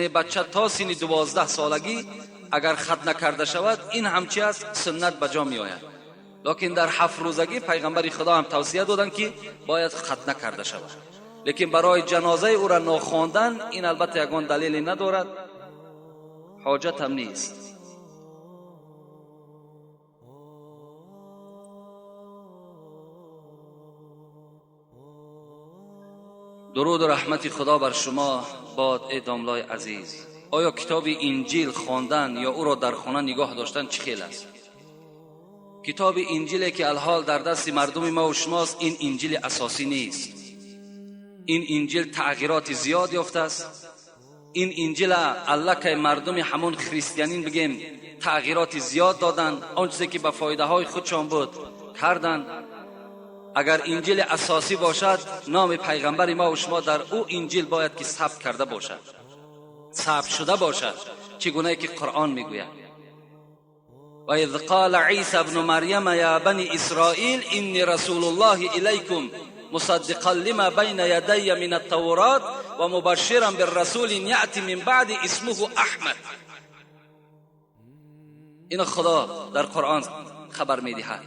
Бача то синни 12 солагӣ агар хатна карда шавад, ин ҳам чи аст? Суннат ба ҷо меояд. Лекин дар 7 рӯзагӣ пайғамбари Худо ҳам тавсия доданд, ки бояд хатна карда шавад. Лекин барои ҷанозаи ӯра нохондан ин албатта ягон далеле надорад, ҳоҷат ҳам нест. Дуруду раҳмати Худо бар шумо бод, эй домлои азиз. Оё китоби Инҷил хондан ё ӯро дар хона нигоҳ доштан чӣ хел аст? Китоби Инҷиле ки алҳол дар дасти мардуми мо ва шумост, ин Инҷили асосӣ нест. Ин Инҷил тағйироти зиёд ёфтааст. Ин Инҷила аллакай мардуми ҳамон христианин бигем тағйироти зиёд доданд, он чизе ки ба фоидаҳои худшон буд карданд. Агар Инҷили асосӣ бошад, номи пайғамбари мо ва шумо дар ӯ Инҷил бояд ки сабт карда бошад, сабт шуда бошад, чӣ гунае ки Қуръон мегӯяд. Ва из қала Исо ибну Марьяма я бани Исроил инни расулуллоҳи илайкум мусаддиқан лима байна ядайя мин ат-Таврот ва мубашширан биррасулин яъти мин баъди исмуҳу Аҳмад. Ин Худо дар Қуръон хабар медиҳад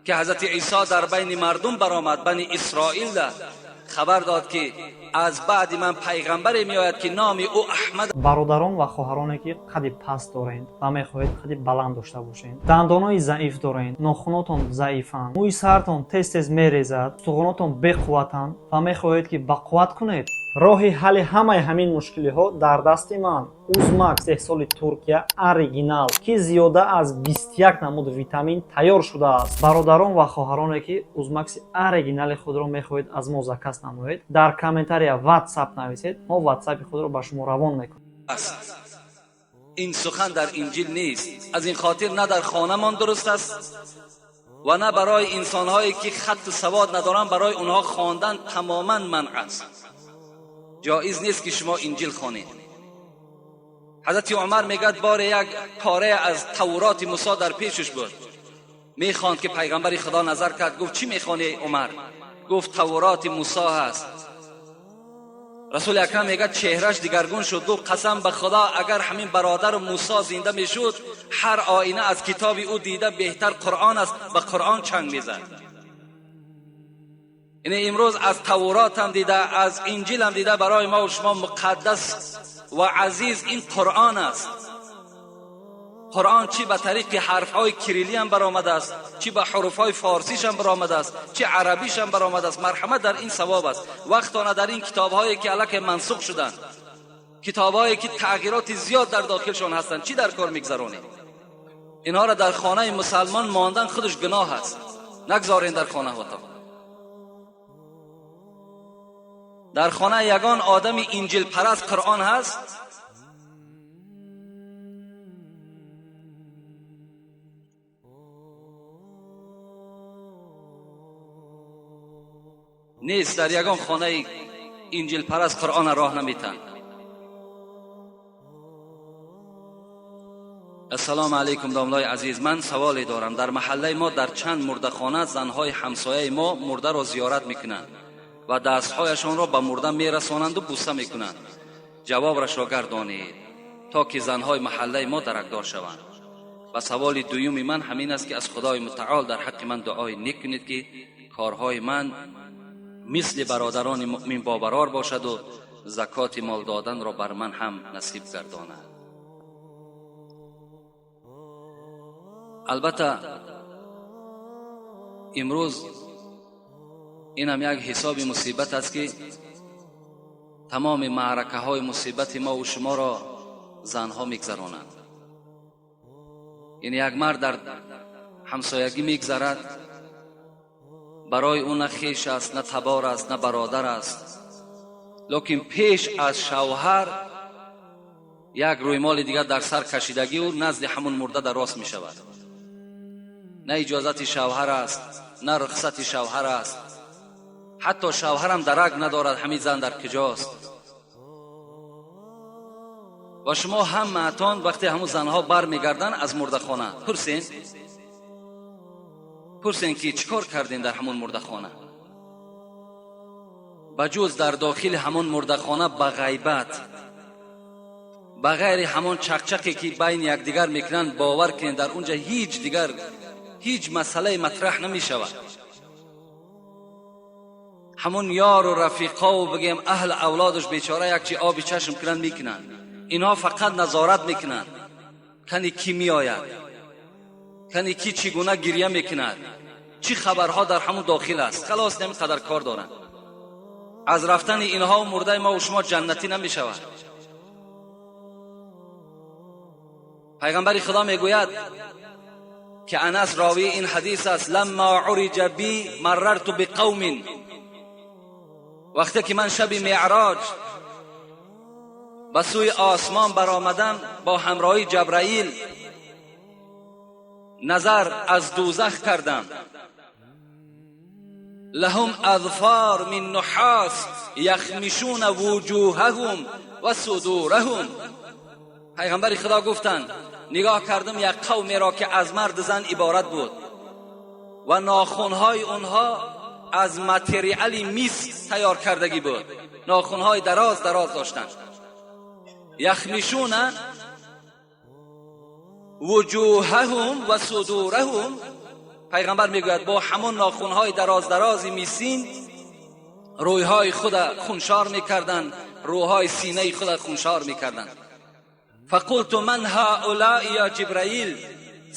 ки ҳазрати Исо дар байни мардум баромад, бани Исроилда хабар дод, ки аз баъди ман пайғамбаре меояд, ки номи ӯ Аҳмад. Бародарон ва хоҳароне, ки қади паст доред ва мехоҳед қади баланд дошта бошед, дандонои заиф доред, нохунотон заифанд, мӯи сартон тез тез мерезад, устухонотон беқувватанд ва мехоҳед, ки бақувват кунед, роҳи ҳалли ҳамаи ҳамин мушкилиҳо дар дасти ман. Узмакс, истеҳсоли Туркия, оригинал, ки зиёда аз 21 намуд витамин тайёр шудааст. Бародарон ва хоҳароне, ки Узмакси оригинали худро мехоҳед аз мо заказ намоед, дар комментария Ватсап нависед, мо Ватсапи худро ба шумо равон мекунем. Ин сухан дар Инҷил нест. Аз ин хотир на дар хонамон дуруст аст ва на барои инсонҳое ки хатту савод надоранд, барои онҳо хондан тамоман манъ аст. Ҷоиз нест, ки шумо Инҷил хонед. Ҳазрати Умар мегӯяд, боре як пора аз Тавроти Мусо дар пешаш буд, мехонд, ки пайғамбари Худо назар кард, гуфт: чӣ мехонӣ, Умар? Гуфт: Тавроти Мусо ҳаст. Расули Акрам мегӯяд, чеҳраш дигаргун шуд, гуфт: қасам ба Худо, агар ҳамин бародару Мусо зинда мешуд, ҳар оина аз китоби ӯ дида беҳтар Қуръон аст, ба Қуръон чанг мезад. Яъне имрӯз аз Тавротам дида, аз Инҷилам дида, барои мо шумо муқаддас ва азиз ин Қуръон аст. Қуръон чӣ ба тариқи ҳарфҳои кириллиам баромадааст, чӣ ба ҳуруфҳои форсишам баромадааст, чӣ арабишам баромадааст. Марҳамат, дар ин савоб аст. Вақтона дар ин китобҳое ки аллакай мансух шуданд, китобҳое ки тағйироти зиёд дар дохилшон ҳастанд, чӣ дар кор мегзаронед? Инҳоро дар хонаи мусалмон мондан худаш гуноҳ аст. Нагзорен дар хонаҳотон. Дар хона ягон одами инҷилпараст Қуръон ҳаст? Нест. Дар ягон хонаи инҷилпараст Қуръона роҳ наметанд. Ассалому алайкум, домлои азиз. Ман саволе дорам. Дар маҳаллаи мо дар чанд мурдахона занҳои ҳамсояи мо мурдаро зиёрат мекунанд ва дастҳояшонро ба мурда мерасонанду буса мекунанд. Ҷавобрашро гардонед, то ки занҳои маҳаллаи мо даракдор шаванд. Ва саволи дуюми ман ҳамин аст, ки аз Худои Мутаол дар ҳаққи ман дуои нек кунед, ки корҳои ман мисли бародарони муъмин бобарор бошаду закоти мол доданро бар ман ҳам насиб гардонад. Албатта, имрӯз инам як ҳисоби мусибат аст, ки тамоми маъракаҳои мусибати мо шуморо занҳо мегзаронанд. Яъне як мард дар ҳамсоягӣ мегзарад, барои ӯ на хеш аст, на табор аст, на бародар аст, лекин пеш аз шавҳар як рӯймоли дигар дар сар кашидагӣ ӯ назди ҳамун мурда дар рост мешавад. На иҷозати шавҳар аст, на рухсати шавҳар аст, ҳатто шавҳарам дарак надорад ҳамин зан дар куҷост. Ва шумо ҳамаатон вақте ҳамун занҳо бармегарданд аз мурдахона, пурсен, пурсен, ки чӣ кор кардем дар ҳамун мурдахона. Ба ҷуз дар дохили ҳамун мурдахона ба ғайбат Ба ғайри ҳамон чақчақе ки байни якдигар мекунанд, бовар кунед, дар унҷа ҳеҷ дигар ҳеҷ масъалае матраҳ намешавад. Ҳамон ёру рафиқову бигем аҳл авлодаш бечора якчи оби чашм кунанд мекунанд. Инҳо фақат назорат мекунанд, кани кӣ меояд, кани кӣ чӣ гуна гирья мекунад, чӣ хабарҳо дар ҳамон дохил аст. Халос, ҳамин қадар кор доранд. Аз рафтани инҳо мурдаи мо шумо ҷаннатӣ намешавад. Пайғамбари Худо мегӯяд ки Анас ровии ин ҳадис аст: лама уриҷа би марарту биқавмин. Вақте ки ман шаби меъроҷ ба сӯи осмон баромадам бо ҳамроҳии Ҷабраил, назар аз дӯзах кардам. Лаҳум аظфар мин нуҳас яхмишуна вуҷуҳаҳум ва судураҳум. Пайғамбари Худо гуфтанд: нигоҳ кардам як қавмеро ки аз мард зан иборат буд ва нохунҳои онҳо аз материали мис тайёр кардагӣ буд, нохунҳои дароз дароз доштанд. Яхмишуна вуҷуҳаҳум ва судураҳум. Пайғамбар мегӯяд бо ҳамон нохунҳои дароз дарози мисин рӯйҳои худа хуншор мекарданд, рӯҳои синаи худа хуншор мекарданд. Фақулту ман ҳаулаи я Ҷибраил.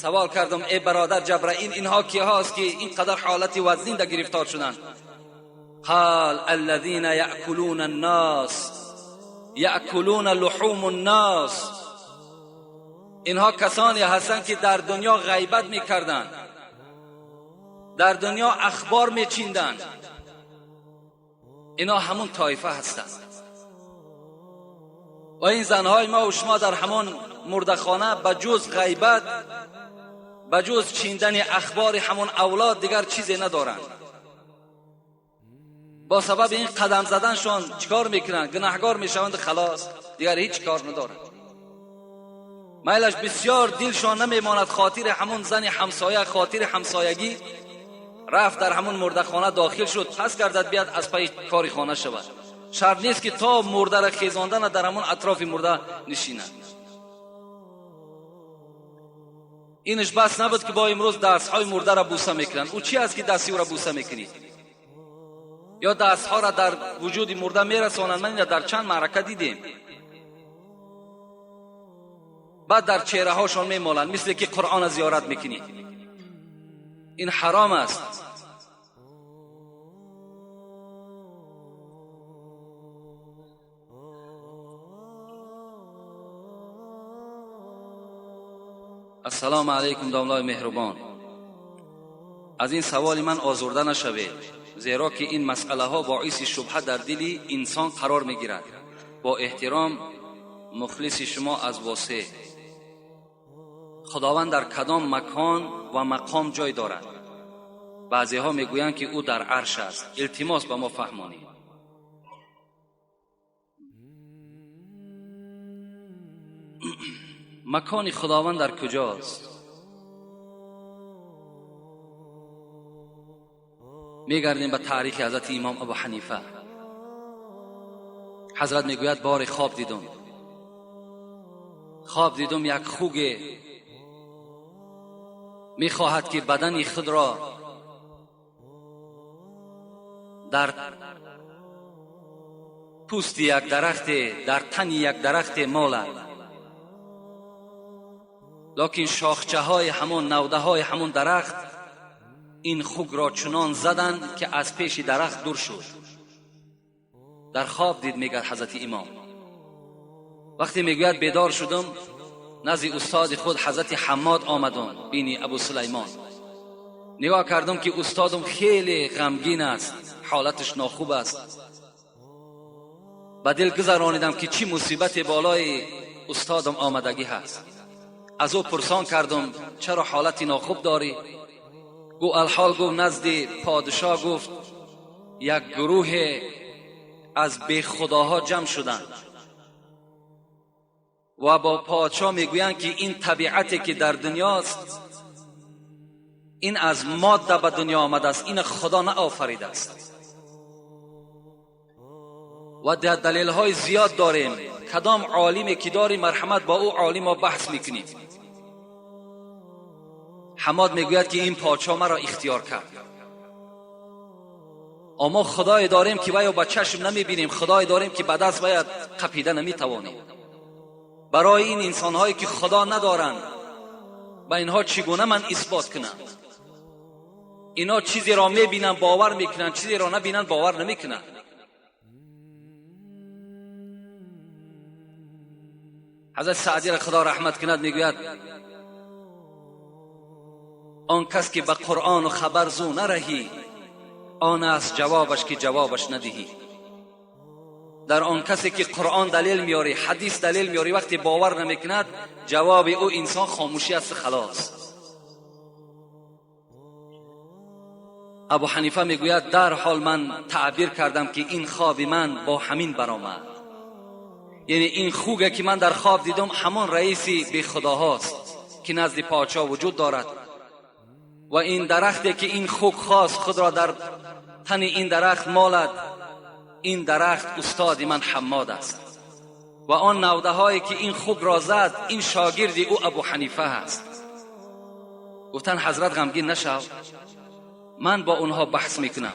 Савол кардам: эй бародар Ҷабраил, инҳо киҳост ки ин қадар ҳолати вазнинда гирифтор шуданд? Қал аллазина яъкулуна аннос яъкулуна луҳуму ннос. Инҳо касоне ҳастанд ки дар дунё ғайбат мекарданд, дар дунё ахбор мечинданд. Инҳо ҳамон тоифа ҳастанд. Ва ин занҳои мо ва шумо дар ҳамон мурдахона ба ҷуз ғайбат, ба ҷуз чиндани ахбори ҳамон авлод дигар чизе надоранд. Бо сабаби ин қадам заданшон чикор мекунанд? Гунаҳгор мешаванд, халос, дигар ҳеҷ кор надоранд. Майлаш бисёр дилшон намемонад, хотири ҳамон зани ҳамсоя, хотири ҳамсоягӣ рафт дар ҳамон мурдахона дохил шуд, пас гардад биёд аз пайи кори хона шавад. Шарт нест ки то мурдара хезондана дар ҳамон атрофи мурда нишинад. Инаш бас набуд ки бо имрӯз дастҳои мурдара буса мекунанд. Ӯ чи аст ки дасти ӯра буса мекунӣ? Ё дастҳоро дар вуҷуди мурда мерасонанд. Ман ина дар чанд маърака дидем. Баъд дар чеҳраҳошон мемоланд, мисле ки Қуръона зиёрат мекунӣ. Ин ҳаром аст. Ассалому алайкум, домлои меҳрубон. Аз ин саволи ман озурда нашавед, зеро ки ин масъалаҳо боиси шубҳа дар дили инсон қарор мегирад. Бо эҳтиром, мухлиси шумо аз Восеъ. Худованд дар кадом макон ва мақом ҷой дорад? Баъзеҳо мегӯянд ки ӯ дар арш аст. Илтимос ба мо фаҳмонед. Макони Худованд дар куҷост? Мегардем ба таърихи ҳазрати имом Абу Ҳанифа. Ҳазрат мегӯяд: боре хоб дидум, хоб дидум як хуге мехоҳад ки бадани худро дар пӯсти як дарахте, дар тани як дарахте молад, лекин шохчаҳои ҳамон, навдаҳои ҳамон дарахт ин хугро чунон заданд ки аз пеши дарахт дур шуд. Дар хоб дид, мегӯяд ҳазрати имом. Вақте мегӯяд бедор шудам, назди устоди худ ҳазрати Ҳаммод омадам, бини Абу Сулаймон. Нигоҳ кардам ки устодам хеле ғамгин аст, ҳолаташ нохуб аст. Ба дил гузаронидам ки чӣ мусибате болои устодам омадагӣ ҳаст. Аз ӯ пурсон кардам: чаро ҳолати нохуб дорӣ? Гу алҳол гуфт назди подшоҳ гуфт як гурӯҳе аз бехудоҳо ҷамъ шуданд ва бо подшоҳ мегӯянд ки ин табиате ки дар дунёст, ин аз модда ба дунё омадааст, ин Худо наофаридааст. و دلیل های زیاد داریم. کدام عالمی که داری مرحمت با او عالم ما بحث میکنیم. حماد میگوید که این پادشاه مرا اختیار کرد. اما خدای داریم که ویا با چشم نمیبینیم، خدای داریم که به دست باید قپیده نمیتوانیم. برای این انسانهایی که خدا ندارند به اینها چگونه من اثبات کنم؟ اینا چیزی را میبینن باور میکنن، چیزی را نبینن باور نمیکنن. حضرت سعدی را خدا رحمت کند میگوید آن کس که به قرآن و خبر زو نرهی، آن است جوابش که جوابش ندهی. در آن کسی که قرآن دلیل میاری، حدیث دلیل میاری، وقتی باور نمیکند جواب او انسان خاموشی است، خلاص. ابو حنیفه میگوید در حال من تعبیر کردم که این خواب من با همین برآمد، یعنی این خوگه که من در خواب دیدم همان رئیسی بی خداهاست که نزد پادشاه وجود دارد و این درختی که این خوگ خواست خود را در تن این درخت مالد، این درخت استاد من حماد است و آن نوده هایی که این خوگ را زد این شاگرد او ابو حنیفه است. گفتن حضرت غمگین نشو، من با اونها بحث میکنم.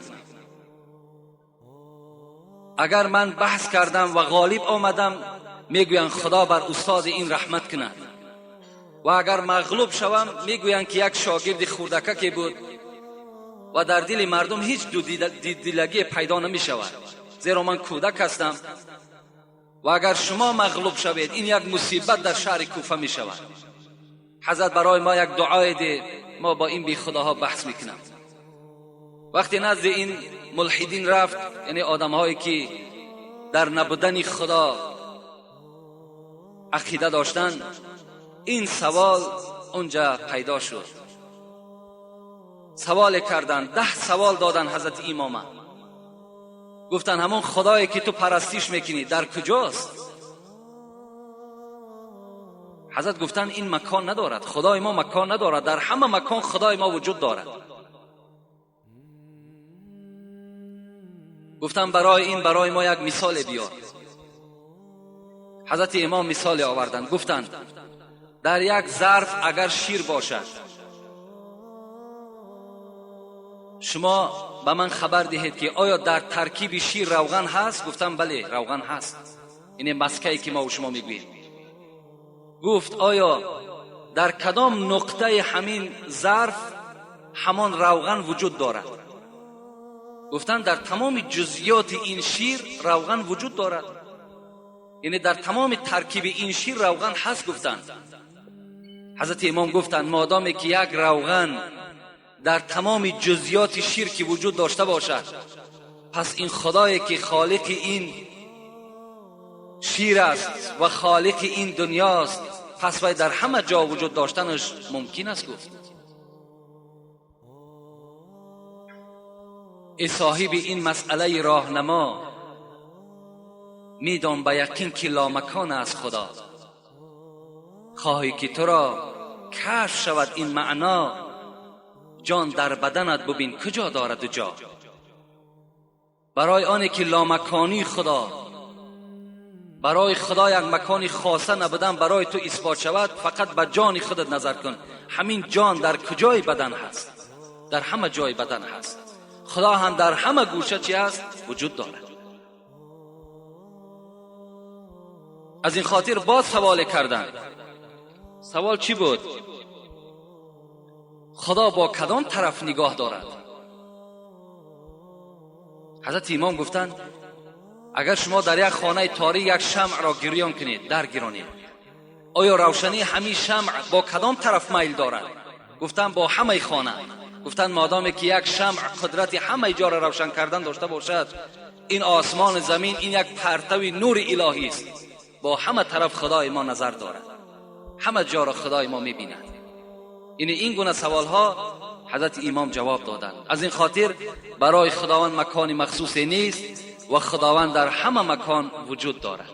اگر من بحث کردم و غالب آمدم میگویند خدا بر استاد این رحمت کند، و اگر مغلوب شوم میگویند که یک شاگرد خردککی بود و در دل مردم هیچ دو دلگی پیدا نمی شود، زیرا من کودک هستم و اگر شما مغلوب شوید این یک مصیبت در شهر کوفه می شود. حضرت برای ما یک دعای ده، ما با این بی خداها بحث میکنم. وقتی نزد این ملحدین رفت، یعنی آدمهایی که در نبودن خدا عقیده داشتند، این سوال اونجا پیدا شد. سوال کردن، 10 سوال دادن حضرت امام. گفتن همون خدایی که تو پرستیش میکنی در کجاست؟ حضرت گفتن این مکان ندارد، خدای ما مکان ندارد، در همه مکان خدای ما وجود دارد. گفتن برای این برای ما یک مثال بیار. حضرت امام مثال آوردند، گفتند در یک ظرف اگر شیر باشد، شما به من خبر دهید که آیا در ترکیب شیر روغن هست؟ گفتم بله روغن هست، این مسکه‌ای که ما و شما میگوییم. گفت آیا در کدام نقطه همین ظرف همان روغن وجود دارد؟ گفتن در تمام جزئیات این شیر روغن وجود دارد، یعنی در تمام ترکیب این شیر روغن هست. گفتن حضرت امام گفتند مادامی که یک روغن در تمام جزئیات شیر که وجود داشته باشد، پس این خدایی که خالق این شیر است و خالق این دنیاست، پس وی در همه جا وجود داشتنش ممکن است. گفت ای صاحب این مسئله راهنما، میدان به یقین که لامکان است خدا، خواهی که تو را کشف شود این معنا، جان در بدنت ببین کجا دارد جا. برای آنی که لامکانی خدا، برای خدا یک مکانی خاصه نبودن برای تو اثبات شود، فقط به جان خودت نظر کن. همین جان در کجای بدن هست؟ در همه جای بدن هست. خدا هم در همه گوشه چی هست؟ وجود دارد. از این خاطر باز سوال کردن. سوال چی بود؟ خدا با کدام طرف نگاه دارد؟ حضرت امام گفتند اگر شما در یک خانه تاریک یک شمع را گریان کنید، در گیرانید، آیا روشنی همین شمع با کدام طرف میل دارد؟ گفتند با همه خانه. گفتند مادامی که یک شمع قدرت همه جا را روشن کردن داشته باشد، این آسمان زمین این یک پرتو نور الهی است، با همه طرف خدای ما نظر دارد، همه جا را خدای ما میبیند. این گونه سوال ها حضرت امام جواب دادند. از این خاطر برای خداوند مکان مخصوص نیست و خداوند در همه مکان وجود دارد.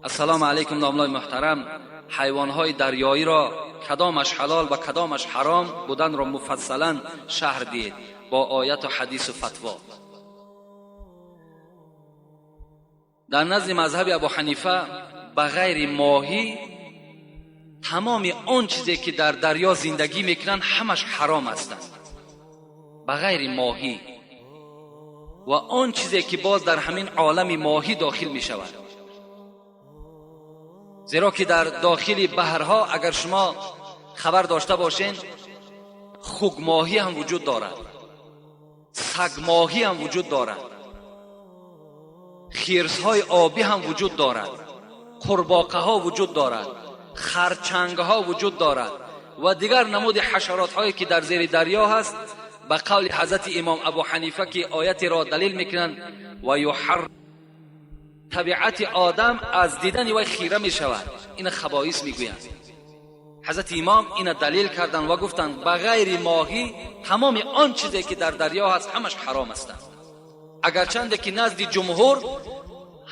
السلام علیکم داملای محترم، حیوانهای دریایی را کدامش حلال و کدامش حرام بودن را مفصلا شرح دید با آیت و حدیث و فتوا. Дар назди мазҳаби Абу Ҳанифа ба ғайри моҳӣ тамоми он чизе ки дар дарё зиндагӣ мекунанд ҳамаш ҳаром ҳастанд, ба ғайри моҳӣ ва он чизе ки боз дар ҳамин олами моҳӣ дохил мешавад. Зеро ки дар дохили баҳрҳо агар шумо хабар дошта бошед, хугмоҳӣ ҳам вуҷуд дорад, сагмоҳӣ ҳам вуҷуд дорад, хирсҳои обӣ ҳам вуҷуд дорад, қурбоқаҳо вуҷуд дорад, харчангҳо вуҷуд дорад ва дигар намуди ҳашаротҳое ки дар зери дарё ҳаст. Ба қавли ҳазрати имом Абу Ҳанифа ки оятеро далел мекунанд ва юҳар табиати одам аз дидани вай хира мешавад, ина хабоис мегӯянд. Ҳазрати имом ина далел карданд ва гуфтанд ба ғайри моҳӣ тамоми он чизе ки дар дарё ҳаст ҳамаш ҳаром ҳастанд, агарчанде ки назди ҷумҳур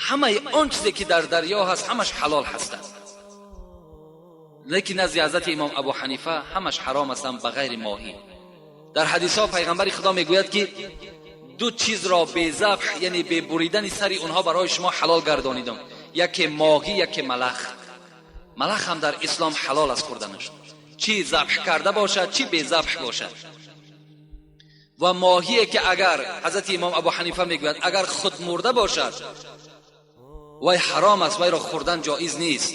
ҳамаи он чизе ки дар дарё ҳаст ҳамаш ҳалол ҳастанд, лекин назди ҳазрати имом Абу Ҳанифа ҳамаш ҳаром ҳастанд ба ғайри моҳӣ. Дар ҳадисҳо пайғамбари Худо мегӯяд ки ду чизро бе забҳ, яъне бе буридани сари онҳо барои шумо ҳалол гардонидам, яке моҳӣ, яке малах. Малах ҳам дар ислом ҳалол аст хӯрданаш, чӣ забҳ карда бошад, чӣ бе забҳ бошад. Ва моҳие ки агар ҳазрати имом Абу Ҳанифа мегӯяд агар худ мурда бошад вай ҳаром аст, вайро хӯрдан ҷоиз нест.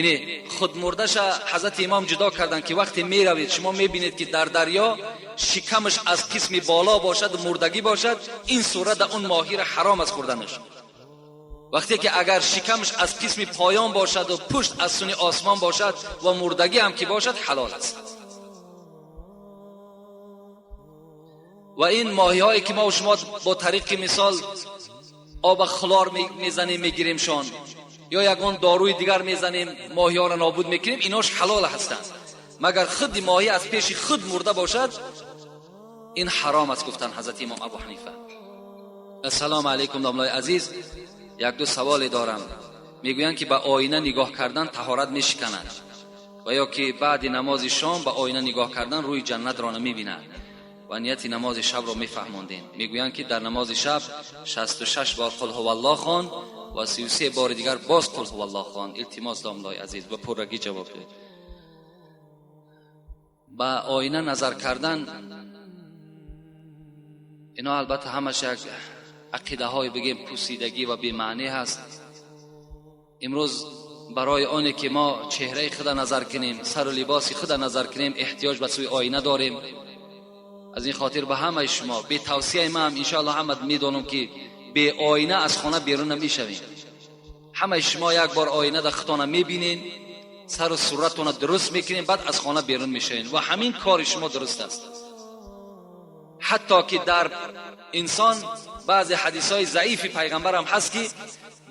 Яъне худмурдаша ҳазрати имом ҷудо карданд ки вақте меравед шумо мебинед ки дар дарё шикамаш аз қисми боло бошад, мурдагӣ бошад, ин сурат он моҳира ҳаром аст хӯрданаш. Вақте ки агар шикамаш аз қисми поён бошад ва пушт аз суни осмон бошад ва мурдагӣ ҳам ки бошад ҳалол аст. Ва ин моҳиҳое ки мо шумо бо тариқи мисол об хлор мезанем мегиремшон ё ягон доруи дигар мезанем моҳиҳоро нобуд мекунем, инош ҳалол ҳастанд. Магар худи моҳӣ аз пеши худ мурда бошад, ин ҳаром аст, гуфтанд ҳазрати имом Абу Ҳанифа. Ассалому алайкум домлои азиз, як ду саволе дорам. Мегӯянд ки ба оина нигоҳ кардан таҳорат мешиканад ва ё ки баъди намози шом ба оина нигоҳ кардан рӯи ҷаннатро намебинад ва нияти намози шабро мефаҳмондем. Мегӯянд ки дар намози шаб 66 бор қул ҳуваллоҳ хон ва 33 бори дигар боз қул ҳуваллоҳ хон. Илтимос домлои азиз, ба пуррагӣ ҷавоб диҳед. Ба оина назар кардан ино албатта ҳамаш як ақидаҳои бигем пусидагӣ ва бемаънӣ ҳаст. Имрӯз барои оне ки мо чеҳраи худа назар кунем, сару либоси худа назар кунем, эҳтиёҷ ба сӯи оина дорем. Аз ин хотир ба ҳамаи шумо бе тавсияи ман иншоаллоҳ ҳама медонам ки бе оина аз хона берун намешавем. Ҳамаи шумо як бор оина дар худтона мебинен, сару суратона дуруст мекунем, баъд аз хона берун мешавем ва ҳамин кори шумо дуруст аст. Ҳатто ки дар инсон баъзе ҳадисҳои заифи пайғамбарам ҳаст ки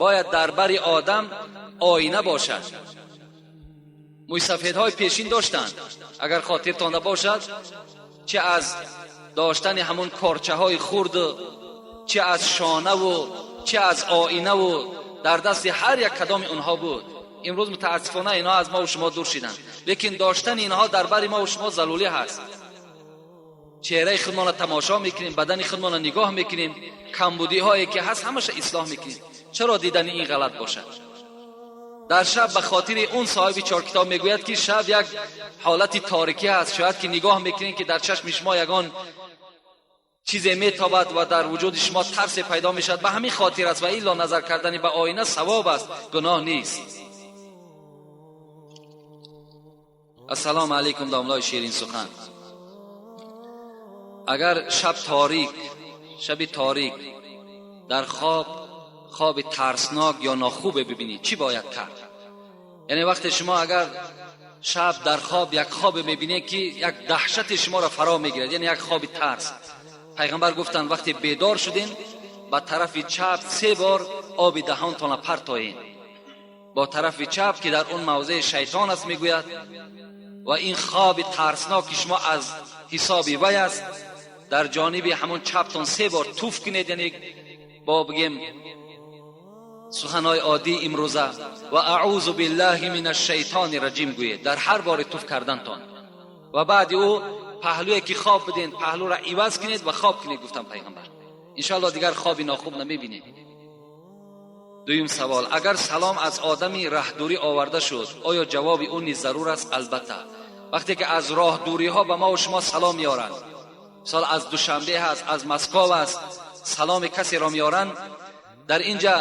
бояд дар бари одам оина бошад. Мӯйсафедҳои пешин доштанд, агар хотиртонда бошад, чӣ аз доштани ҳамон корчаҳои хурд, чӣ аз шонаву чӣ аз оинаву дар дасти ҳар як кадоми онҳо буд. Имрӯз мутаассифона инҳо аз мову шумо дур шиданд, лекин доштани инҳо дар бари мову шумо зарурӣ ҳаст. Чеҳраи худмонро тамошо мекунем, бадани худмонро нигоҳ мекунем, камбудиҳое ки ҳаст ҳамаша ислоҳ мекунем. Чаро дидани ин ғалат бошад? Дар шаб ба хотири он соҳиби чоркитоб мегӯяд ки шаб як ҳолати торикӣ ҳаст, шояд ки нигоҳ мекунем ки дар чашми шумо ягон чизе метобад ва дар вуҷуди шумо тарсе пайдо мешавад. Ба ҳамин хотир аст ва илло назар кардани ба оина савоб аст, гуноҳ нест. Ассалому алайкум домлои ширин сухан. Агар шаб торик, шаби торик дар хоб хоби тарснок ё нохубе бибинӣ, чӣ бояд кард? Яъне вақте шумо агар шаб дар хоб як хобе мебинед ки як даҳшати шуморо фаро мегирад, яъне як хоби тарс, пайғамбар гуфтанд вақте бедор шудем ба тарафи чап 3 бор оби даҳонтона партоед, бо тарафи чап ки дар он мавзеи шайтон аст мегӯяд, ва ин хоби тарсноки шумо аз ҳисоби вай аст, дар ҷониби ҳамон чаптон 3 бор туф кунед, яъне бо бигем суханҳои оддии имрӯза, ва аъузу биллаҳи мин ашшайтони раҷим гӯед дар ҳар бори туф кардантон, ва баъди ӯ паҳлӯе ки хоб буден паҳлӯра иваз кунед ва хоб кунед, гуфтам пайғамбар. Иншоаллоҳ дигар хоби нохуб намебинед. Дуюм савол: агар салом аз одами раҳдурӣ оварда шуд, оё ҷавоби ӯ низ зарур аст? Албатта, вақте ки аз роҳдуриҳо ба ма ва шумо салом меоранд, мисол аз Душанбе ҳаст, аз Москва аст, саломи касеро меоранд, дар инҷа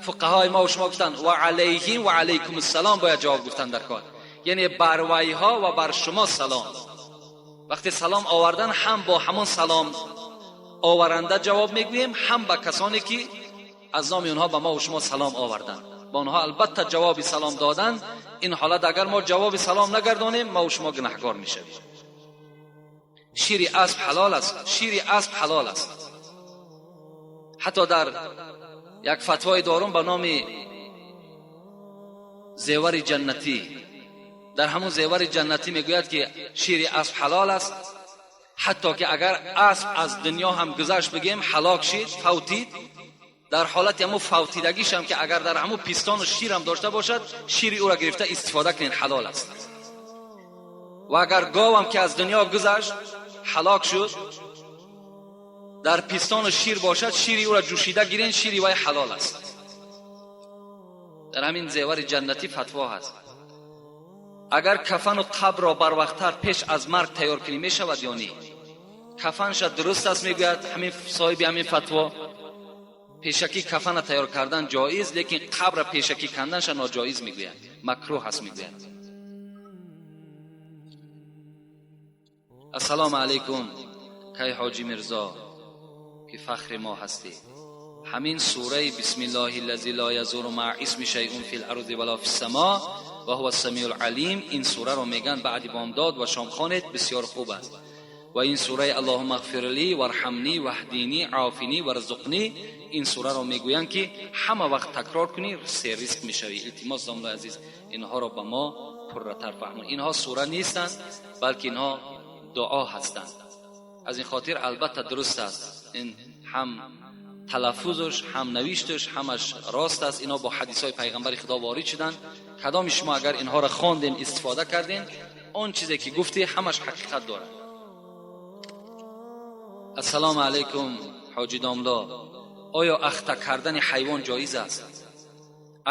фуқаҳои ма ва шумо гуфтанд ва алайҳим ва алайкум ассалом бояд ҷавоб гуфтан дар кор, яъне бар вайҳо ва бар шумо салом. Вақте салом овардан, ҳам бо ҳамон салом оваранда ҷавоб мегӯем, ҳам ба касоне ки аз номи онҳо ба ма ва шумо салом оварданд, ба онҳо албатта ҷавоби салом додан. Ин ҳолат агар мо ҷавоби салом нагардонем, ма ва шумо гунаҳгор мешавем. Шири асп ҳалол аст? Шири асп ҳалол аст. Ҳатто дар як фатвои дорум ба номи Зевари ҷаннатӣ, дар ҳамун Зевари ҷаннатӣ мегӯяд ки шири асп ҳалол аст, ҳатто ки агар асп аз дунё ҳам гузашт, бигем ҳалок шид, фавтид, дар ҳолати ҳамун фавтидагишам ки агар дар ҳамун пистону ширам дошта бошад, шири ӯро гирифта истифода кунед, ҳалол аст. Ва агар говам ки аз дунё гузашт, ҳалок шуд, дар пистону шир бошад, шири ӯро ҷӯшида гирен, шири вай ҳалол аст. Дар ҳамин Зевари ҷаннатӣ фатво ҳаст. Агар кафану қабрро барвақттар пеш аз марг тайёр кунӣ, мешавад ё не? Кафанша дуруст аст, мегӯяд ҳамин соҳиби ҳамин фатво, пешакӣ кафана тайёр кардан ҷоиз, лекин қабра пешакӣ канданша ноҷоиз мегӯяд, макрӯҳ аст мегӯяд. Ассалому алайкум, кай ҳоҷи Мирзо, ки фахри мо ҳастӣ. Ҳамин сураи бисмиллоҳи лази ло язуру маъа исми шайъун фил арзи вало фис само ва ҳува самиул алим, ин сураро мегӯянд баъди бомдод ва шом хонед, бисёр хуб аст. Ва ин сураи аллоҳумма ғфир ли варҳамни ваҳдини офини варзуқни, ин сураро мегӯянд ки ҳама вақт такрор кунӣ, серризқ мешавӣ. Илтимос, домлои азиз, инҳоро ба мо пурратар фаҳмон. Инҳо сура нестанд, балки инҳо дуо ҳастанд. Аз ин хотир албатта дуруст аст, ин ҳам талаффузаш, ҳам навишташ, ҳамаш рост аст. Инҳо бо ҳадисҳои пайғамбари Худо ворид шуданд. Кадоми шумо агар инҳоро хондем, истифода кардем, он чизе ки гуфтӣ ҳамаш ҳақиқат дорад. Ассалому алайкум, ҳоҷи домло, оё ахта кардани ҳайвон ҷоиз аст?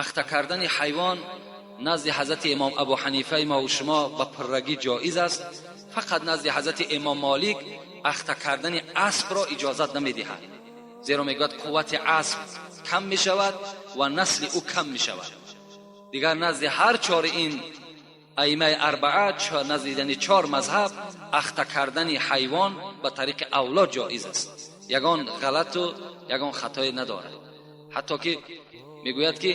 Ахта кардани ҳайвон назди ҳазрати имом Абу Ҳанифаи ма ва шумо ба пуррагӣ ҷоиз аст. Фақат назди ҳазрати имом Молик ахта кардани аспро иҷозат намедиҳад, зеро мегӯяд қуввати асп кам мешавад ва насли ӯ кам мешавад. Дигар назди ҳар чори ин аимаи арбаа, назди яъне чор мазҳаб, ахта кардани ҳайвон ба тариқи авло ҷоиз аст, ягон ғалату ягон хатое надорад. Ҳатто ки мегӯяд ки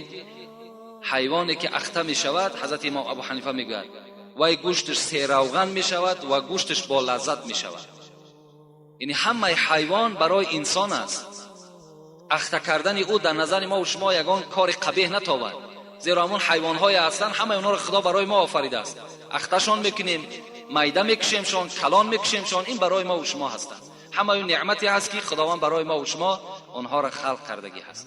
ҳайвоне ки ахта мешавад, ҳазрати имом Абу Ҳанифа мегӯяд, вай гӯшташ серавған мешавад ва гӯшташ бо лаззат мешавад. Яъне ҳамаи ҳайвон барои инсон аст. Ахта кардани ӯ дар назари мо шумо ягон кори қабеҳ натобад, зеро ҳамон ҳайвонҳое ҳастанд, ҳамаи онҳоро Худо барои мо офаридааст. Ахташон мекунем, майда мекушемшон, калон мекушемшон, ин барои мо шумо ҳастанд. Ҳамаи неъмате ҳаст ки Худованд барои мо шумо онҳоро халқ кардагӣ ҳаст.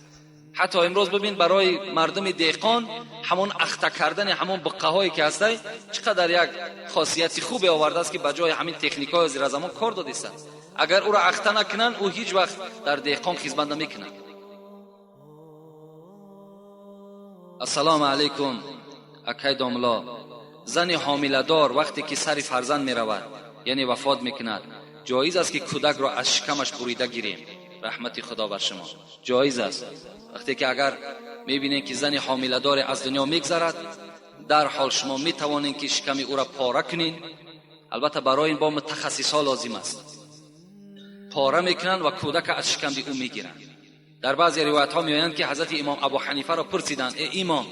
Ҳатто имрӯз бибин, барои мардуми деҳқон ҳамон ахта кардани ҳамон буққаҳое ки ҳастай, чӣ қадар як хосияти хубе овардааст, ки ба ҷои ҳамин техникаҳои зиразамон кор додистанд. Агар ӯро ахта накунанд, ӯ ҳеҷ вақт дар деҳқон хизмат намекунад. Ассалому алайкум, акай домло, зани ҳомиладор вақте ки сари фарзанд меравад, яъне вафот мекунад, ҷоиз аст ки кӯдакро аз шикамаш бурида гирем? Раҳмати Худо бар шумо. Ҷоиз аст. Вақте ки агар мебинем ки зани ҳомиладоре аз дунё мегзарад, дарҳол шумо метавонед ки шиками ӯро пора кунед. Албатта барои ин бо мутахассисҳо лозим аст. Пора мекунанд ва кӯдака аз шиками ӯ мегиранд. Дар баъзе ривоятҳо меоянд ки ҳазрати имом Абу Ҳанифаро пурсиданд: э имом,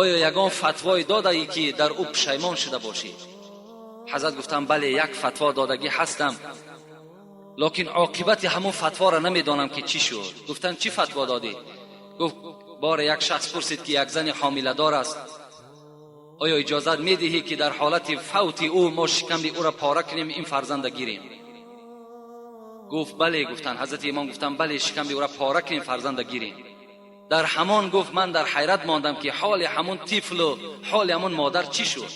оё ягон фатвое додаӣ ки дар ӯ пушаймон шуда бошӣ? Ҳазрат гуфтанд: бале, як фатво додагӣ ҳастам, лекин оқибати ҳамун фатворо намедонам ки чӣ шуд. Гуфтанд: чӣ фатво додӣ? Гуфт: боре як шахс пурсид ки як зани ҳомиладор аст, оё иҷозат медиҳӣ ки дар ҳолати фавти ӯ мо шиками ӯро пора кунем, ин фарзанда гирем? Гуфт: бале. Гуфтанд, ҳазрати имом гуфтанд: бале, шиками ӯро пора кунем, фарзанда гирем. Дар ҳамон, гуфт, ман дар ҳайрат мондам ки ҳоли ҳамун тифлу ҳоли ҳамун модар чӣ шуд.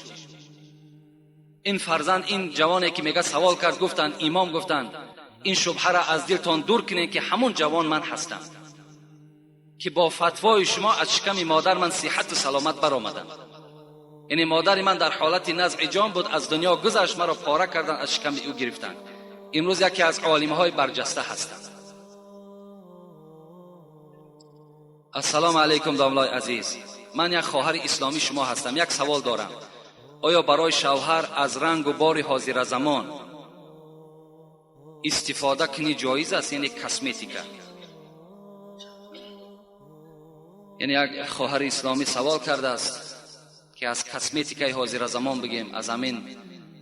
Ин фарзанд, ин ҷавоне ки мега савол кард, гуфтанд, имом гуфтанд: ин шубҳаро аз дилтон дур кунед ки ҳамун ҷавон ман ҳастам, ки که با فتوای شما از شکم مادر من صحت و سلامت برآمدم. یعنی مادر من در حالت نزع جان بود، از دنیا گذشت، مرا پاره کردن، از شکم او گرفتن. امروز یکی از عالم‌های برجسته هستم. السلام علیکم داملای عزیز، من یک خواهر اسلامی شما هستم. یک سوال دارم: آیا برای شوهر از رنگ و بار حاضر زمان استفاده کنی جایز است؟ یعنی کسمتیکا. یعنی یک خواهر اسلامی سوال کرده است که از کسمتیکای حاضر زمان بگیم، از همین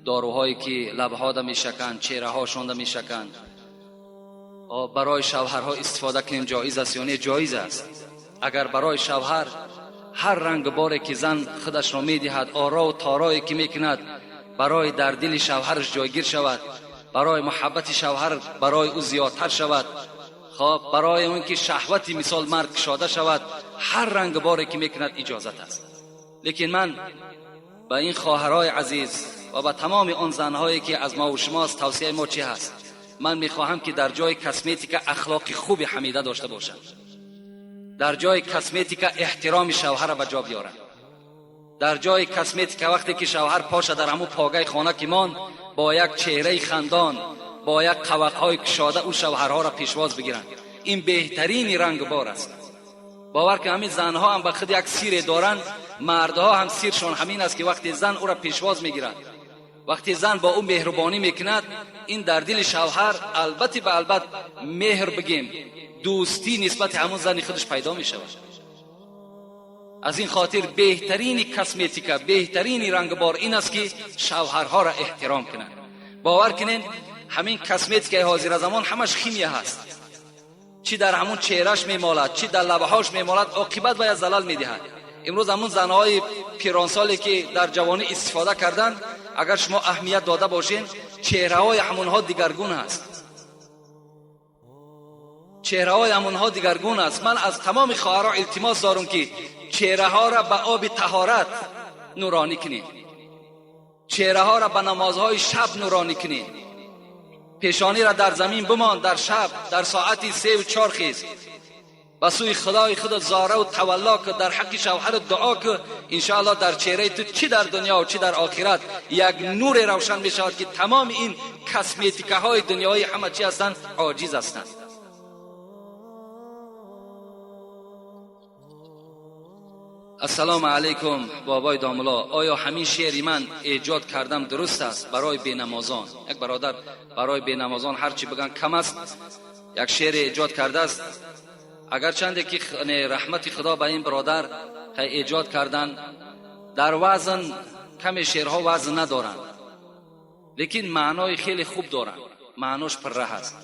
داروهایی که لبها ده میشکند، چهره هاشون ده میشکند، برای شوهرها استفاده کنیم جایز است یا نه؟ جایز است. اگر برای شوهر هر رنگ باری که زن خودش را میدهد، آرا و تارایی که میکند، برای در دل شوهرش جایگیر شود، برای محبت شوهر برای او زیادتر شود، خب برای اون که شهوتی مثال مرد کشاده شود، هر رنگ باری که میکند اجازت است. لیکن من به این خواهرای عزیز و به تمام آن زنهایی که از ما و شماست، توصیه ما چی هست؟ من میخواهم که در جای کسمتیک اخلاق خوب حمیده داشته باشند، در جای کسمتیک احترام شوهر به جا بیارند، در جای کسمتیک وقتی که شوهر پاشه در همون پاگه خانه که مان، با یک چهره خندان، با یک قوقهای کشاده او شوهرها را پیشواز بگیرند. این بهترین رنگ بار است. باور که همین زنها هم به خود یک سیر دارند، مردها هم سیرشان همین است که وقتی زن او را پیشواز میگیرد، وقتی زن با او مهربانی میکند، این در دل شوهر البته به البته مهر بگیم، دوستی نسبت همون زن خودش پیدا می شود. از این خاطر بهترین کسمتیکا، بهترین رنگبار این است که شوهرها را احترام کنند. باور کنین همین کسمتیکای حاضر زمان همش خیمیه هست، چی در همون چهرهش میمالد، چی در لبهاش میمالد، عاقبت باید زلال میدهد. امروز همون زنهای پیرانسالی که در جوانی استفاده کردند، اگر شما اهمیت داده باشین، چهره های همونها دیگرگون است. چهره های همونها دیگرگون است. من از تمام خواهرها التماس دارم که چهره ها را به آب طهارت نورانی کنید، چهره ها را به نمازهای شب نورانی کنید، پیشانی را در زمین بمان، در شب در ساعت 3 و 4 خیز به سوی خدای خود زاره و تولا که در حق شوهر دعا که انشاءالله در چهره تو چی در دنیا و چی در آخرت یک نور روشن می شود که تمام این کسمتیکه های دنیایی همه چی هستند عاجز هستند. السلام علیکم بابای داملا، آیا همین شعری من ایجاد کردم درست است برای بینمازان؟ یک برادر برای بینمازان هرچی بگن کم است، یک شعر ایجاد کرده است. اگر چنده که رحمت خدا به این برادر ایجاد کردن، در وزن کم شعرها وزن ندارند، لیکن معنای خیلی خوب دارند، معناش پره است.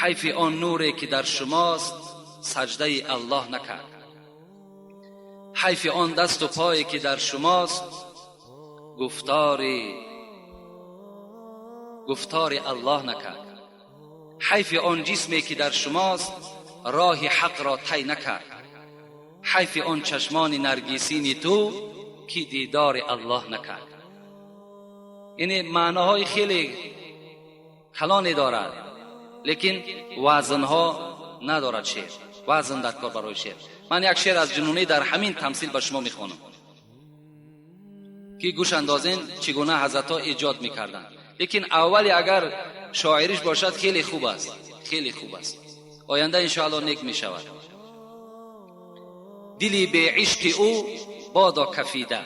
حیف آن نوری که در شماست سجده الله نکرد، حیف آن دست و پایی که در شماست گفتار الله نکرد، حیف آن جسمی که در شماست راه حق را طی نکرد، حیف آن چشمان نرگسین تو که دیدار الله نکرد. یعنی معناهای خیلی کلانی دارد، لیکن وزنها ندارد شعر، وزن در کار برای شعر. من یک شعر از جنونی در همین تمثیل به شما میخوانم که گوش اندازین چگونه حضرت ها ایجاد میکردند. لیکن اولی اگر شاعریش باشد خیلی خوب است، خیلی خوب است، آینده انشاءالله نیک می شود. دلی به عشق او بادا کفیده.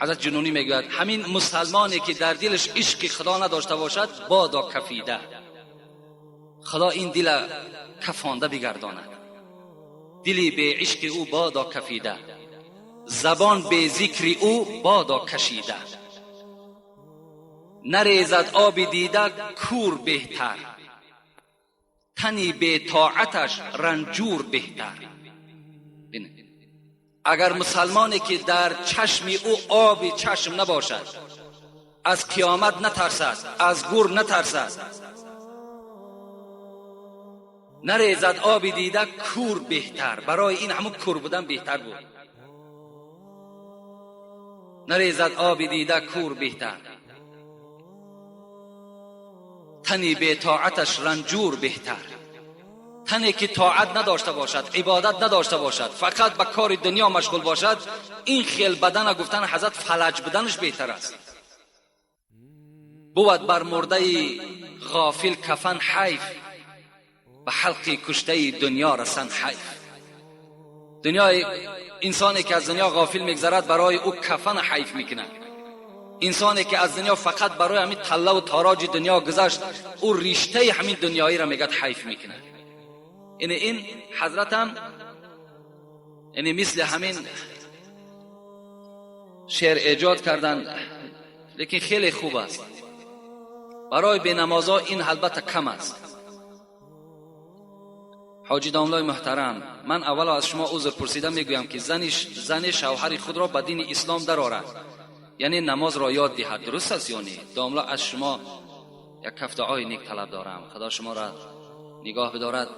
حضرت جنونی میگوید همین مسلمانی که در دلش عشق خدا نداشته باشد بادا کفیده، خدا این دل کفانده بگرداند. دلی به عشق او بادا کفیده، زبان به ذکر او بادا کشیده، نریزد آب دیده کور بهتر، تنی به طاعتش رنجور بهتر. اگر مسلمانی که در چشم او آب چشم نباشد، از قیامت نترسد، از گور نترسد، نریزد آب دیده کور بهتر. برای این همون کور بودن بهتر بود. نریزد آب دیده کور بهتر، تنی به طاعتش رنجور بهتر، Тане ки тоат надошта бошад, ибодат надошта бошад, фақат ба кори дунё машғул бошад, ин хел бадана гуфтан ҳазрат фалаҷ буданаш беҳтар аст. Бувад бар мурдаи ғофил кафан ҳайф, ба ҳалқи куштаи дунё расан ҳайф. Дунёи инсоне ки аз дунё ғофил мегзарад, барои ӯ кафан ҳайф мекунад. Инсоне ки аз дунё фақат барои ҳамин таллаву тороҷи дунё гузашт, ӯ риштаи ҳамин дунёиро мегӯяд ҳайф мекунад. Яъне ин ҳазратам яъне мисли ҳамин шеър эҷод карданд, лекин хеле хуб аст. Барои бенамозо ин албатта кам аст. Ҳоҷи домлои муҳтарам, ман аввало аз шумо узр пурсида мегӯям, ки зани шавҳари худро ба дини ислом дарорад, яъне намозро ёд диҳад, дуруст аст ё не? Домло, аз шумо як каф дуои нек талаб дорам, худо шуморо нигоҳ бидорад.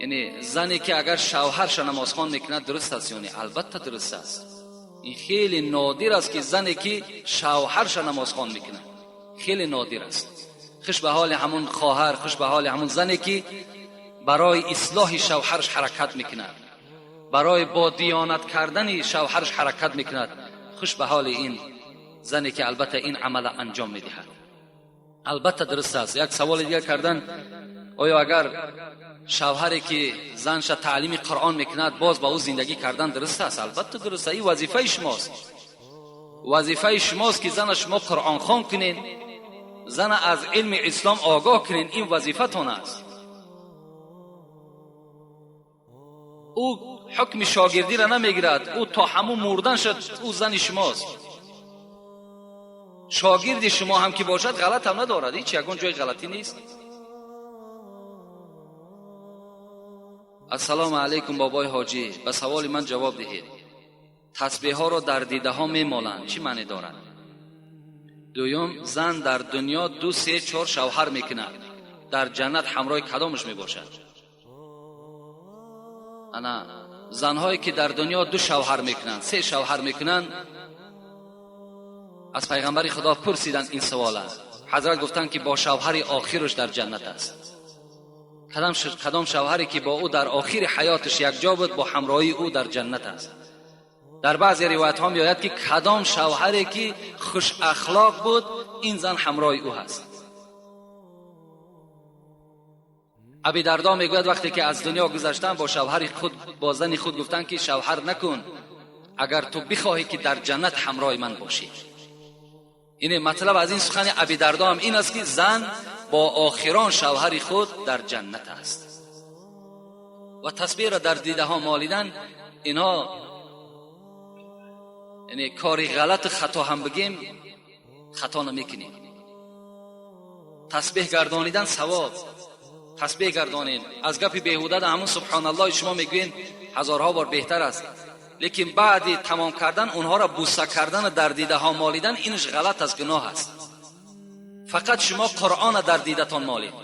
Яъне зане ки агар шавҳарша намозхон мекунад, дуруст аст ё не? Албатта дуруст аст. Ин хеле нодир аст, ки зане ки шавҳарша намозхон мекунад, хеле нодир аст. Хуш ба ҳоли ҳамун хоҳар, хуш ба ҳоли ҳамун зане ки барои ислоҳи шавҳараш ҳаракат мекунад, барои бо диёнат кардани шавҳараш ҳаракат мекунад. Хуш ба ҳоли ин зане ки албатта ин амала анҷом медиҳад. Албатта дуруст аст. Як саволи дигар кардан: оё агар шавҳаре ки занша таълими Қуръон мекунад, боз ба ӯ зиндагӣ кардан дуруст аст? Албатта дуруст аст. Ин вазифаи шумост, вазифаи шумост, ки зана шумо қуръонхон кунед, зана аз илми ислом огоҳ кунед. Ин вазифатон аст. Ӯ ҳукми шогирдиро намегирад, ӯ то ҳамун мурдан шуд, ӯ зани шумост. Шогирди шумо ҳам ки бошад, ғалат ҳам надорад, ҳеҷ ягон ҷои ғалатӣ нест. Ассалому алайкум, бобои ҳоҷӣ, ба саволи ман ҷавоб диҳед. Тасбеҳҳоро дар дидаҳо мемоланд, чӣ маъне дорад? Дуюм, зан дар дунё 2, 3, 4 шавҳар мекунад, дар ҷаннат ҳамроҳи кадомаш мебошад? Ана занҳое ки дар дунё 2 шавҳар мекунанд, 3 шавҳар мекунанд, аз пайғамбари Худо пурсиданд ин савола. Ҳазрат гуфтанд, ки бо шавҳари охираш дар ҷаннат аст. Кадом шавҳаре ки бо ӯ дар охири ҳаёташ якҷо буд, бо ҳамроҳии ӯ дар ҷаннат аст. Дар баъзе ривоятҳо меояд, ки кадом шавҳаре ки хушахлоқ буд, ин зан ҳамроҳи ӯ ҳаст. Аби Дардо мегӯяд, вақте ки аз дунё гузаштам, бо шавҳари худ, бо зани худ гуфтанд, ки шавҳар накун, агар ту бихоҳӣ ки дар ҷаннат ҳамроҳи ман бошӣ. Ине матлаб аз ин сухани Аби Дардо ҳам ин аст, ки зан бо охирон шавҳари худ дар ҷаннат аст. Ва тасбеҳро дар дидаҳо молидан, инҳо яъне кори ғалату хато ҳам бигем, хато намекунем. Тасбеҳ гардонидан савоб, тасбеҳ гардонем. Аз гапи беҳуда ҳамун субҳоналлоҳи шумо мегӯем ҳазорҳо бор беҳтар аст. Лекин баъди тамом кардан онҳоро буса кардану дар дидаҳо молидан, инаш ғалат аст, гуноҳ аст. Фақат шумо Қуръона дар дидатон молед,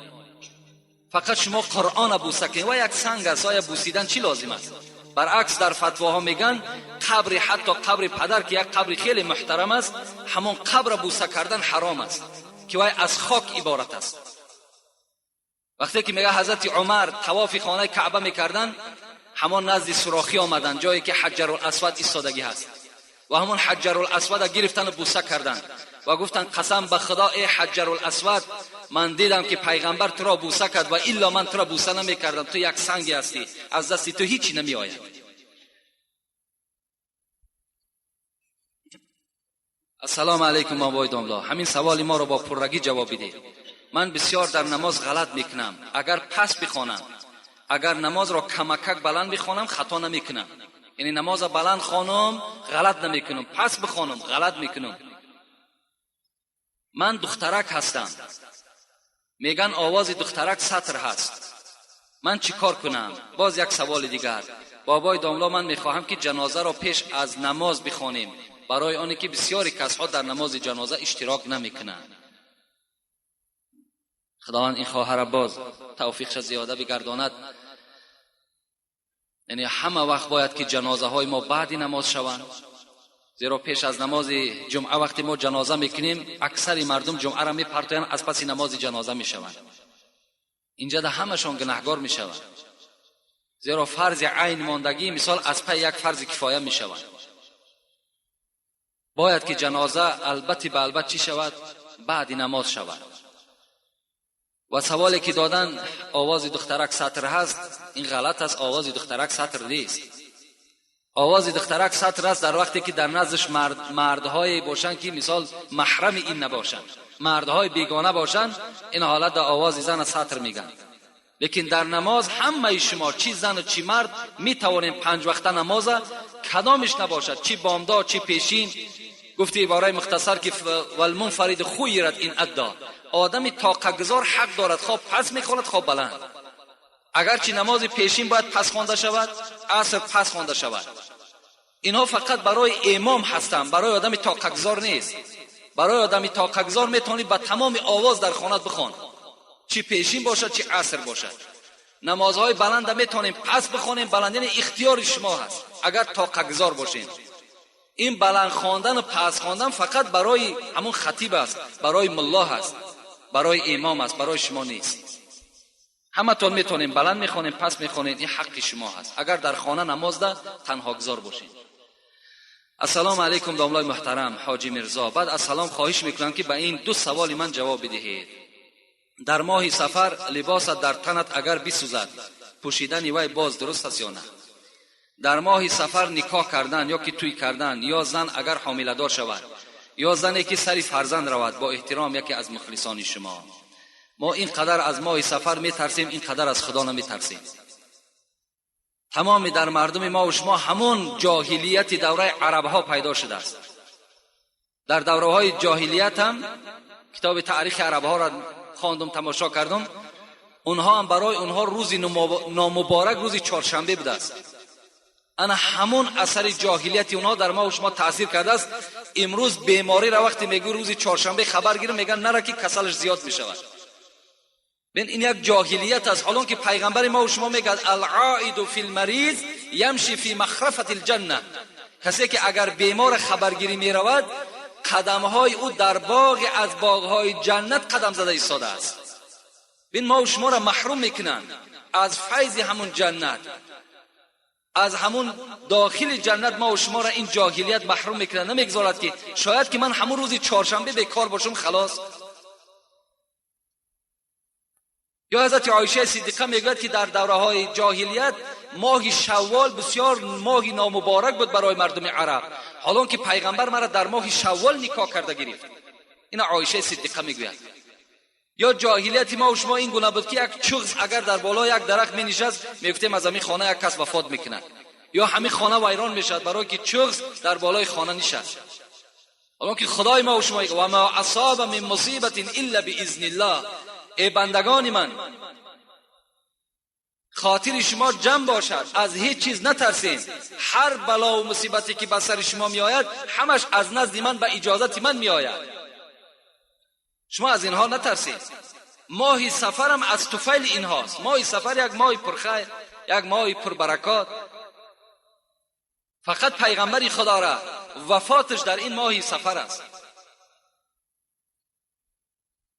фақат шумо Қуръона буса кунед. Ва як санг аст, оя бусидан чӣ лозим аст? Баръакс, дар фатвоҳо мегӯянд, қабри, ҳатто қабри падар, ки як қабри хеле муҳтарам аст, ҳамон қабра буса кардан ҳаром аст, ки вай аз хок иборат аст. Вақте ки мега ҳазрати Умар тавофи хонаи Каъба мекарданд, ҳамон назди сурохӣ омаданд, ҷое ки Ҳаҷарул Асвад истодагӣ ҳаст, ва ҳамон Ҳаҷарул Асвада гирифтану буса карданд ва гуфтанд: қасам ба Худо, эй Ҳаҷарул Асвад, ман дидам, ки пайғамбар туро буса кард, ва илло ман туро буса намекардам. Ту як санге ҳастӣ, аз дасти ту ҳичи намеояд. Ассалому алайкум, бобои домло, ҳамин саволи моро бо пуррагӣ ҷавоб бидиҳед. Ман бисёр дар намоз ғалат мекунам. Агар пас бихонам, агар намозро камакак баланд бихонам, хато намекунам. Яъне намозро баланд хонам, ғалат намекунам, пас бихонам, ғалат мекунам. Ман духтарак ҳастам, меган овози духтарак сатр ҳаст, ман чӣ кор кунам? Боз як саволи дигар: бобои домло, ман мехоҳам, ки ҷанозаро пеш аз намоз бихонем, барои оне ки бисёри касҳо дар намози ҷаноза иштирок намекунанд. Худованд ин хоҳара боз тавфиқша зиёда бигардонад. Яъне ҳама вақт бояд ки ҷанозаҳои мо баъди намоз шаванд, зеро пеш аз намози ҷумъа вақте мо ҷаноза мекунем, аксари мардум ҷумъаро мепартоянд, аз паси намози ҷаноза мешаванд. اینجا ده همشان گناهگار می شوند، زیرا فرض عین ماندگی مثال از پی یک فرض کفایه می شود. باید که جنازه البته به البته چی شود؟ بعد نماز شود. و سوالی که دادن آواز دخترک سطر هست، این غلط است. آواز دخترک سطر نیست. آواز دخترک سطر است در وقتی که در نزدش مردهای باشند که مثال محرم این نباشند، مردهای بیگانه باشند، این حالت در آواز زن سطر میگن. لیکن در نماز همه شما چی زن و چی مرد میتوانیم 5 وقت نماز کدامش نباشد، چی بامداد چی پیشین. گفتی عباره مختصر که والمنفرد خیرت این ادا، آدم طاقتگزار حق دارد خواب پس میخواند خواب بلند. اگرچه نماز پیشین باید پس خوانده شود، عصر پس خوانده شود. اینها فقط برای امام هستند، برای آدم طاقتگزار نیست. برای آدم طاقتگزار میتونی با تمام آواز در خانه بخوان، چی پیشین باشد چی عصر باشد. نمازهای بلند میتونیم پس بخوانیم، بلندین اختیار شما هست اگر طاقتگزار باشین. این بلند خواندن و پس خواندن فقط برای همون خطیب است، برای ملا هست، برای امام است، برای شما نیست. همتون میتونیم بلند میخوانیم پس میخوانیم، این حق شما هست اگر در خانه نماز ده تنها گذار باشین. السلام علیکم داملای محترم حاجی میرزا. بعد از سلام خواهش میکنم که به این 2 سوال من جواب بدهید. در ماه صفر لباس در تنت اگر بسوزد پوشیدن وی باز درست است یا نه؟ در ماه صفر نکاح کردن یا که توی کردن یا زن اگر حامله دار شود یا زنی که سری فرزند رود، با احترام یکی از مخلصان شما. ما اینقدر از ماه صفر میترسیم، اینقدر از خدا نمیترسیم. تمام در مردم ما و شما همون جاهلیت دوره عرب ها پیدا شده است. در دوره های جاهلیت هم کتاب تاریخ عرب ها را خواندم، تماشا کردم، اونها هم برای اونها روز نامبارک روز چهارشنبه بوده است. انا همون اثر جاهلیت اونها در ما و شما تاثیر کرده است. امروز بیماری را وقتی میگو روز چهارشنبه خبر گیرم، میگن نره که کسلش زیاد میشود. ببین این یک جاهلیت است. حالا که پیغمبر ما و شما میگه العائد فی المریض یمشی فی مخرفه الجنه، کسی که اگر بیمار خبرگیری میرود قدمهای او در باغ از باغهای جنت قدم زده ایستاده است. ببین ما و شما را محروم میکنند از فیض همون جنت، از همون داخل جنت ما و شما را این جاهلیت محروم میکنه. نمیگذارد که شاید که من همون روز چهارشنبه بیکار باشم خلاص. یا حضرت عایشه صدیقه میگوید که در دوره های جاهلیت ماه شوال بسیار ماه نامبارک بود برای مردم عرب، حالا که پیغمبر مرا در ماه شوال نکاح کرده گرفت. این عایشه صدیقه میگوید. یا جاهلیت ما و شما این گونه بود که یک چغز اگر در بالا یک درخت می نشست میگفتیم از همین خانه یک کس وفات میکند یا همین خانه ویران میشد برای که چغز در بالای خانه نشست. حالا که خدای ما و شما و ما اصاب من مصیبت الا باذن الله، ای بندگان من خاطر شما جمع باشد، از هیچ چیز نترسین، هر بلا و مصیبتی که به سر شما می آید همش از نزد من به اجازت من می آید، شما از اینها نترسید. ماه سفرم از طفیل اینهاست. ماه سفر یک ماه پرخیر، یک ماه پربرکات. فقط پیغمبر خدا را وفاتش در این ماه سفر است.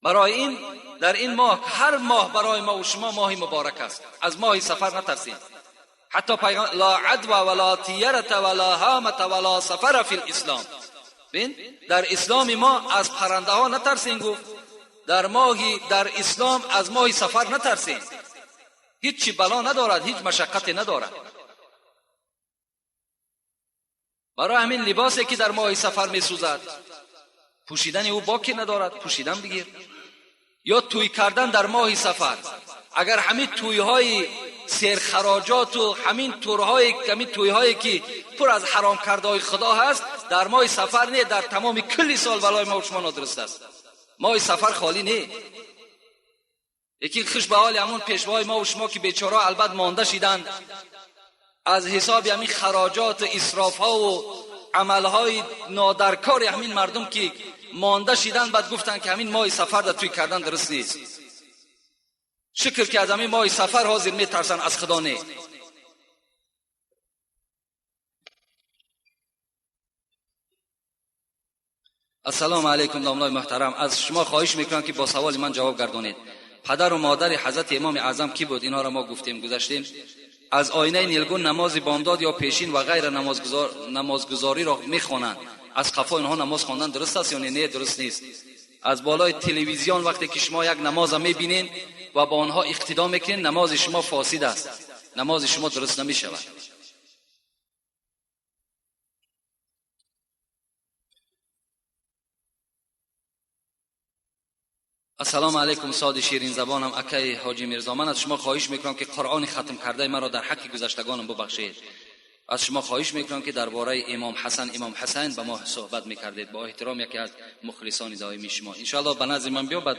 برای این در این ماه، هر ماه برای ما و شما ماه مبارک است. از ماه سفر نترسید. حتی پیغمبر لا عدوى ولا طیرة ولا هامة ولا سفر فی الاسلام. ببین در اسلام ما از پرنده ها نترسین گفت، در اسلام از ماه سفر نترسین. هیچ بلا ندارد، هیچ مشقتی ندارد. برای همین لباسی که در ماه سفر میسوزد پوشیدن او باکی ندارد، پوشیدن بگیر. یا توی کردن در ماه سفر، اگر همین تویهای سرخراجات و همین تورهای همین تویهایی که پر از حرام کرده های خدا هست در ماه سفر نه، در تمام کلی سال بلای ما و شما نادرست است. ماه سفر خالی نه. یکی خوش به حال همون پیشوای ما و شما که بیچاره البته مانده شیدند از حساب همین خراجات و اسراف ها و عمل های نادرکار همین مردم که مانده شیدن، بعد گفتن که همین ماه سفر در توی کردن درست نیست. شکر که از همین ماه سفر حاضر میترسن، از خدا نه. السلام علیکم داملای محترم، از شما خواهش میکنم که با سوال من جواب گردانید. پدر و مادر حضرت امام اعظم کی بود؟ اینها را ما گفتیم گذشتیم. از آینه نیلگون نماز بامداد یا پیشین و غیر نمازگزاری را میخوانند. از قفا اینها نماز خواندن درست است یا نه؟ درست نیست. از بالای تلویزیون وقتی که شما یک نماز میبینین و با آنها اقتدا میکنین، نماز شما فاسد است، نماز شما درست نمیشود. السلام علیکم ساد شیرین زبانم اکی حاجی میرزا، من از شما خواهش میکنم که قرآن ختم کرده مرا در حق گذشتگانم ببخشید. از شما خواهش میکنم که درباره امام حسن امام حسین به ما صحبت میکردید. با احترام یکی از مخلصان دائمی شما. ان شاء الله به نزد من بیا، بعد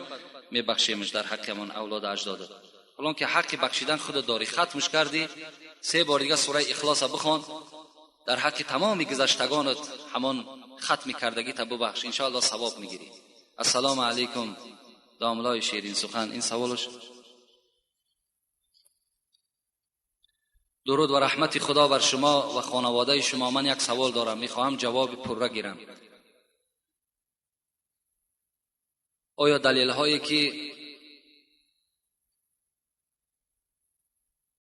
میبخشیمش در حق من اولاد اجداد. حالا که حق بخشیدن خود داری، ختمش کردی، 3 بار دیگه سوره اخلاص بخوان، در حق تمام گذشتگانت همان ختم کردگی تا ببخش، ان شاء الله ثواب میگیری. السلام علیکم داملای شیرین سخن. این سوالش. درود و رحمت خدا بر شما و خانواده شما. من یک سوال دارم، میخواهم جواب پرره گیرم. آیا دلیل هایی که